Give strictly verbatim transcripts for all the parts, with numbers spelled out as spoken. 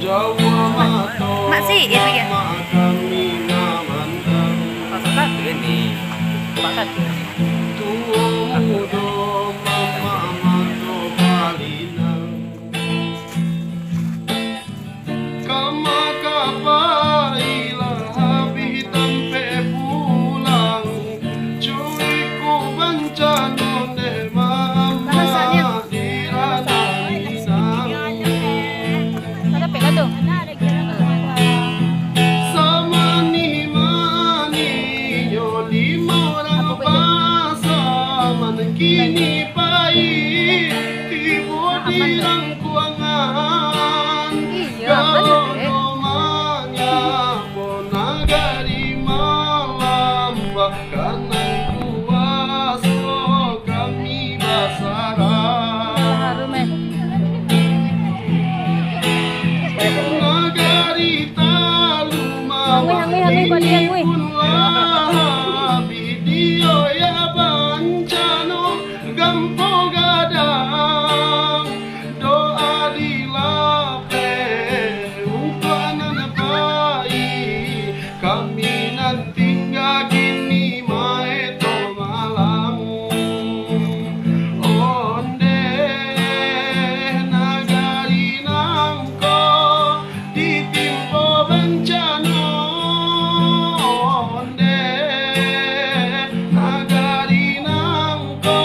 Mak Siin lagi. Masak satu ini. Masak satu. Ka manga pai lah abih tampek pulang, cubo iko bancano dek mamak di ranah inang. Samanih-manihnyo limau urang pasaman, kini pahit tibo di langkuangan. Iyo, aman tu, eh. Kalau manyapa nagari malam, bakanan kuaso kami basarah. Harum, eh. Nagari Taluma Angui, angui, angui, kuali, angui. Pun lah abih diyo ya bancano gampo gadang. Doa dilapeh untuak nan pai, kami nan tingga kini maeto malam. Ondeh nagari nangko ditimpo bancano, ondeh nagari nangko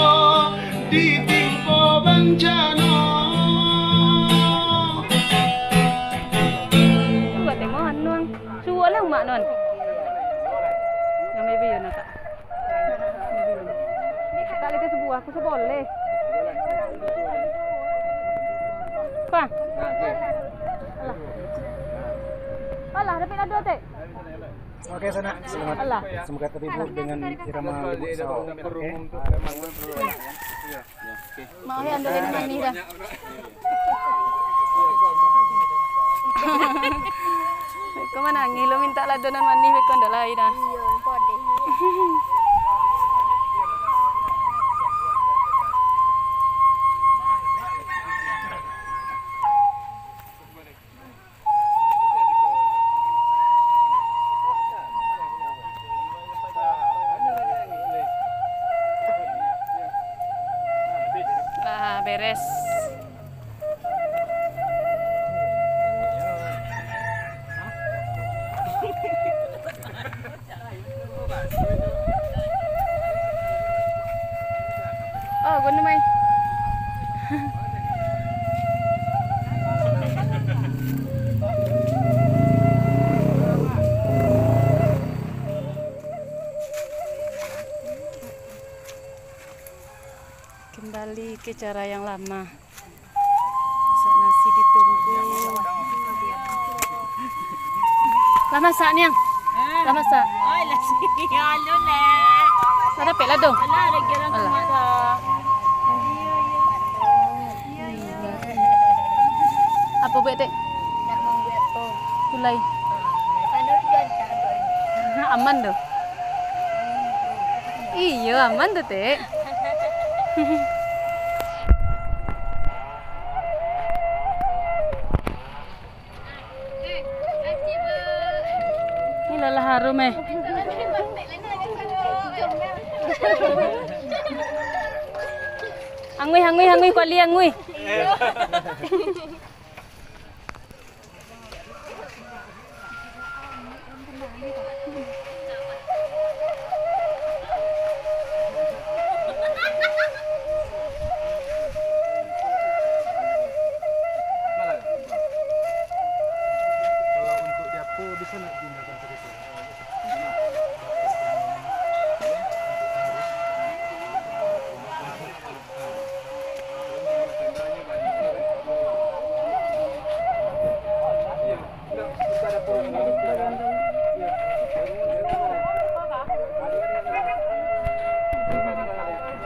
ditimpo bancano. Suruah teh, Mon, nuang. Suruahlah umak nuan. Nan bebe yo nak. Sakali ka sabuah, aku saboleh. Pah. Alah. Alah, dapek lado, Tek. Oke, sanak, selamat. Alah. Semoga terhibur dengan irama Lubuk Sao. Oke. Maaf ya, ando lagi manih dah. Beko manangih lo, mintak lado nan manih, beko ndak lai dah. Iyo, podeh. Lah, beres. Oh, gunung mai. Kembali ke cara yang lama. Masak nasi ditunggu. Lah masak, Niang? Lah masak? Ai, lah si, alo lah. Lah dapek lah tu. Alah, lagi urang. Alah. Kumak dah. Apo buek, Tek? Nak mambuek apo? Tulai. Aman tu. Iyo, aman tu, Tek. Ni lah, lah harum, eh. Anguih, anguih, anguih, kuali anguih. Kalau untuk di apo, bisa nak ditinggalkan sedikit?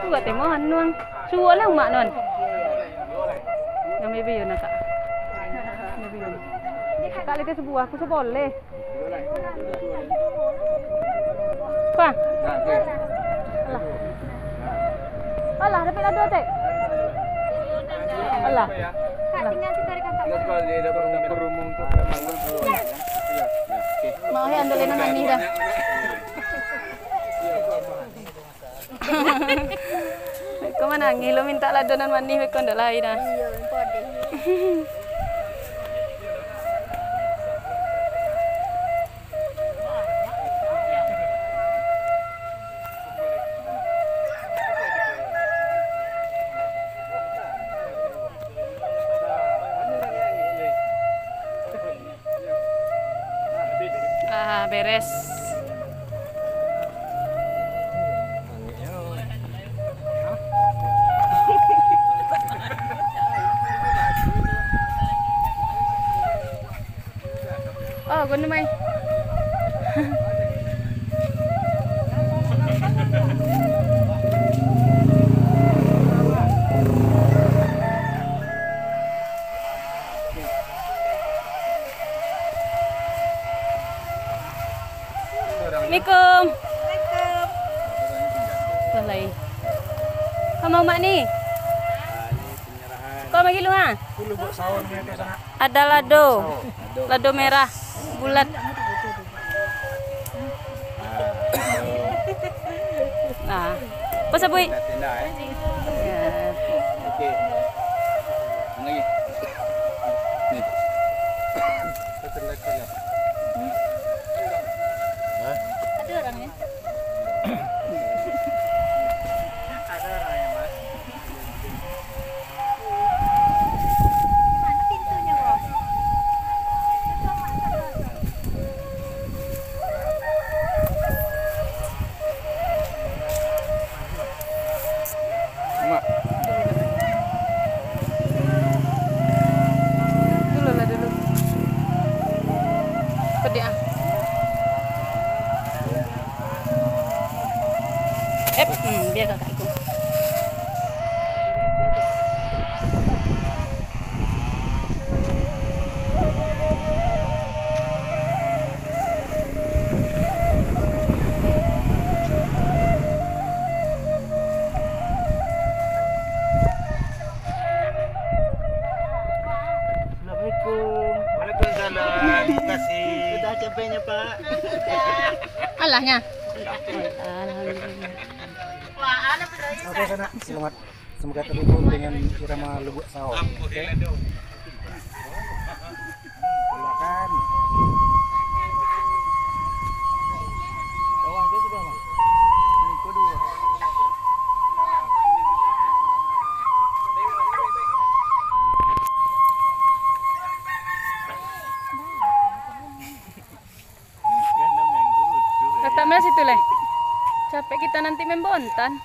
Suruah teh, Mon, nuang. Suruahlah umak nuan. Nan bebe yo nak, Kak. Nan bebe yo. Kak, lagi sabuah, aku saboleh. Pah. Alah. Alah, dapek lah duo, Tek. Alah. Kak, tinggal kita dekat. Alah. Maaf ya, andole nan manih dah. Beko manangih lo, minta lado nan manih, beko ndak lai dah. Iyo, padeh. Ah, beres. Oh, gunung mai. Assalamualaikum. Waalaikumsalam. Kau mau mak ni? Kau bagi lu, ha? Ada lado. Lado merah, bulat. Nah. Apa sabui? Tindak, tindak, eh. Ya. Okey. Yang lagi. Ni. Kita terlekar ya. Hah? Ada orang ni. Ada orang yang, Mas. Mak. Dulu lah, dulu. Pedih, ah. Ep, hmm, biar kakak ikut. Assalamualaikum. Waalaikumsalam. Terima kasih. Sudah cabainya, Pak? Sudah. Alahnya. Alhamdulillah. Oke, sanak. Selamat. Semoga terhibur dengan irama Lubuak Sawo. Oke. Silakan. Bawah tu sudah, Bang. Ni, kedua. Letak mah situ, leh. Capek kita nanti membontan.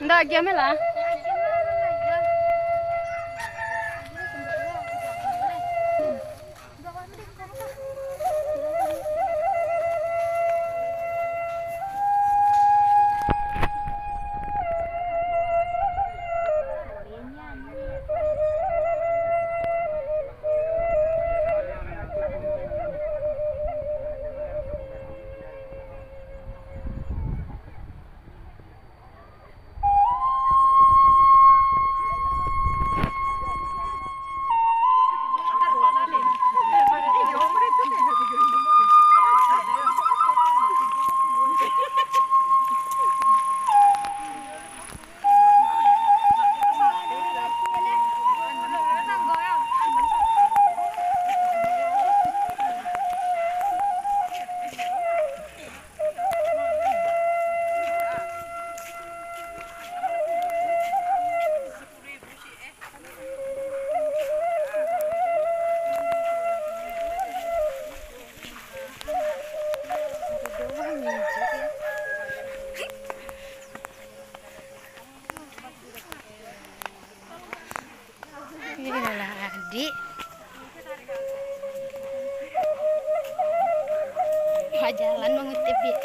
Ndak, agiah meh lah. Iyolah, adik. Bajalan mangutip, ya.